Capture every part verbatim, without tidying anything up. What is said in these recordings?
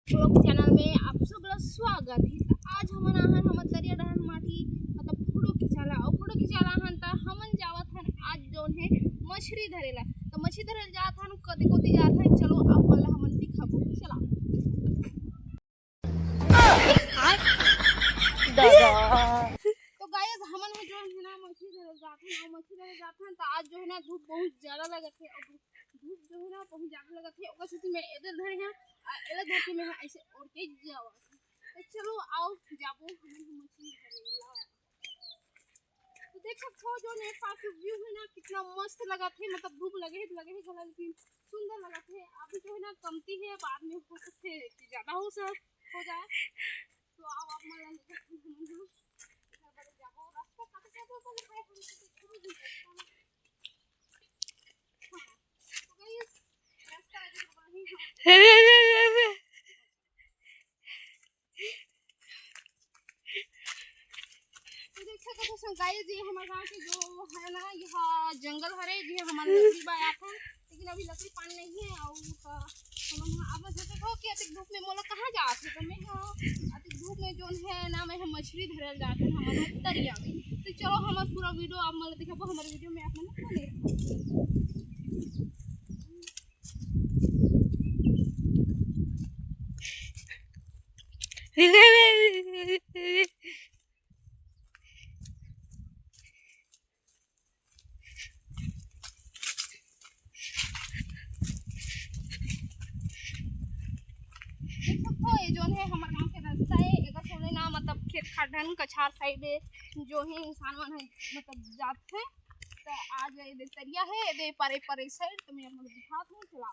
vlog channel में आप सब ला स्वागत है। तो आज हमन आहन हमर तरिया डहन माटी मतलब फोटो खिंचाला और फोटो खिंचाला हन त हमन जावत हन आज जोन है मछली धरेला। तो मछली धरेला जात हन, कति कोति जात हन, चलो आप मन ला हमन दिखाबो, चला। तो गाइस, हमन ह जो है ना मछली धरे जात हन और मछली धरे जात हन त आज जो है ना धूप बहुत ज्यादा लगत है और धूप जो है ना बहुत ज्यादा लगत है, ओकर सेती मैं एदे धरे हैं और एला धर के मैं ऐसे ओढ़ के जावा। तो चलो आओ जाबो हमन ह मछली धरे ला। तो देख सकत हो जो ने पास व्यू है ना कितना मस्त लगत है, मतलब धूप लगे है लगे है घला लेकिन सुंदर लगत है। अभी जो है ना कमती है, बाद में हो सकते है कि ज्यादा हो सक हो जाए। तो आओ आप मन ला लेकर हम लोग इधर बड़े जाबो, रास्ता काटे जाबो, बोले भाई हम तो शुरू भी करता ना। हाँ, तो गाइस, रास्ता आगे बढ़ रही है। तो देख सकत हो गाइस, ये हमर गांव के जो है ना, यह जंगल हरे, ये हमर लकड़ी बा आथे, लेकिन अभी लकड़ी पान नहीं है। और हमन ह अब सोचत हो कि अतिक धूप में मोला कहाँ जात है, तो मैं ह अतिक धूप में जोन है ना, मैं ह मछली धरल जात है हमर तरिया में। तो चलो हमर पूरा वीडियो आप मन ला दिखाबो, हमर वीडियो में आप मन बने रहो। देख सकथो, ये जोन है हमर गांव के रास्ता है, एकर छोड़े ना मतलब खेत खार डहन कछार साइड है, जो है इंसान मन है मतलब जात है। तो आज ये दे तरिया है, ये दे परे परे साइड, तो मैं आप मन दिखात हूँ, चला।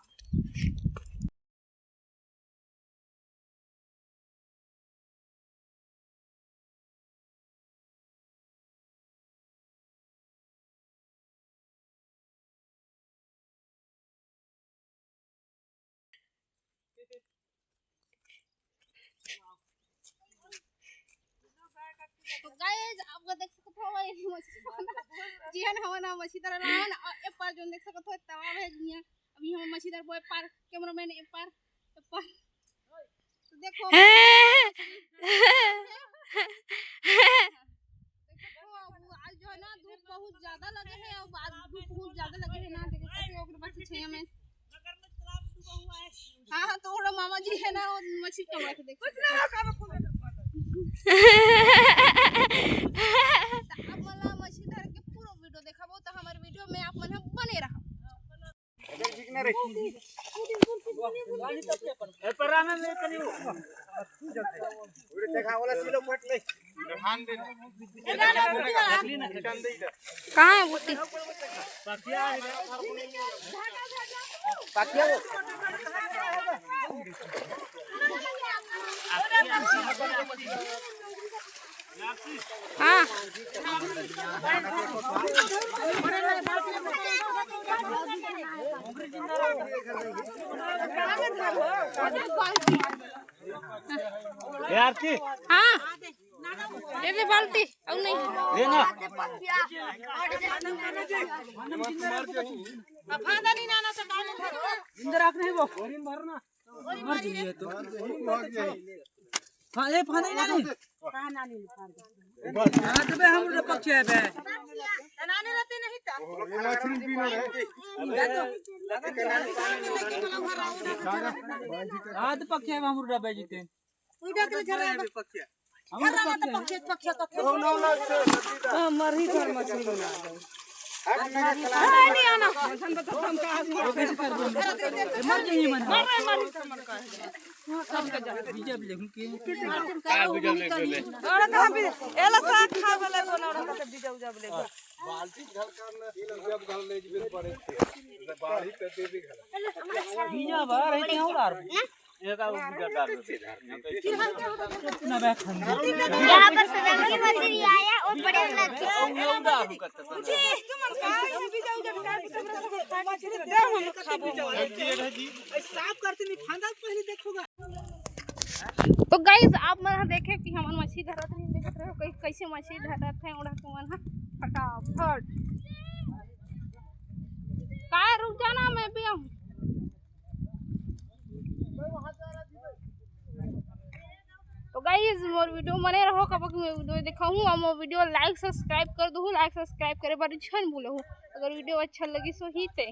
तो गाइस, आप मन देख सकत हो, ये मछली धरना, जिहन हमन ह मछली धरना हन, और ए पार जोन देख सकत हो, तवा है जिहां अभी हमन मछली धरबो, ए पार कैमरामैन, ए पार, ए पार। तो देखो, देखो, आज जो है ना धूप बहुत ज्यादा लगे है, और आज धूप बहुत ज्यादा लगे है ना, देखो कैसे ओकरे पास छाया में। हाँ, हाँ, तो ओकरा मामा जी है ना, वो मछली कमाए थे, देखो। तो आप मन ला मछली धर के पूरा वीडियो देखाबो, तो हमर वीडियो में आप मन ह बने रहो। ए, परामे में तनी वो। उड़े देखा वाला सिलो फट ले। कहाँ है बुद्धि? हाँ। ए आरती। हाँ। ये ले बाल्टी, अब नहीं। ये ना। अब फांदा नहीं लाना तो डाल दे। इंदर आप नहीं वो। मर जाइए तो। हाँ, ये फांदा ही ना नहीं। हाँ, तो बे हम उधर पक्षी है बे। बनाने रहते नहीं था। हाँ, तो पक्षी है, हम उधर बैठ जीते हैं। उधर के झगड़ा है। हम उधर पक्षी है। हाँ, मर ही घर मछली बना दो। हाँ, नहीं आना। मर जाइए, मन। मर रहे, मर रहे। बीजा भी लेकिन के। का बीजा भी लेकिन के। और कहाँ भी, एला साग खा वाला को ना, और कहाँ से बीजा उजा भी लेकिन। बाल्टी घर का ना, ये लोग जब घर ले जब पड़े। बाल्टी पे दे दे घर। बीजा बाहर है, क्या हो रहा है? एका उनका डाल दे। यहाँ पर सजावटी मंदिर ही आया और बड़े लगते हैं। साफ करते नहीं, फांदा पहले देखोगा। तो गाइस, आप मन देखे कि हमन मछली धरत रही, देखत रहो कै-, कैसे मछली धरत है, उड़ा के मन ह फटाफट। का रुक जाना, मैं भी आऊँ। प्लीज मोर वीडियो मने रहो, कब मैं वीडियो दिखाऊँ, और मोर वीडियो लाइक सब्सक्राइब कर दो, लाइक सब्सक्राइब करे बर झन भूलहू, अगर वीडियो अच्छा लगी सो ही ते।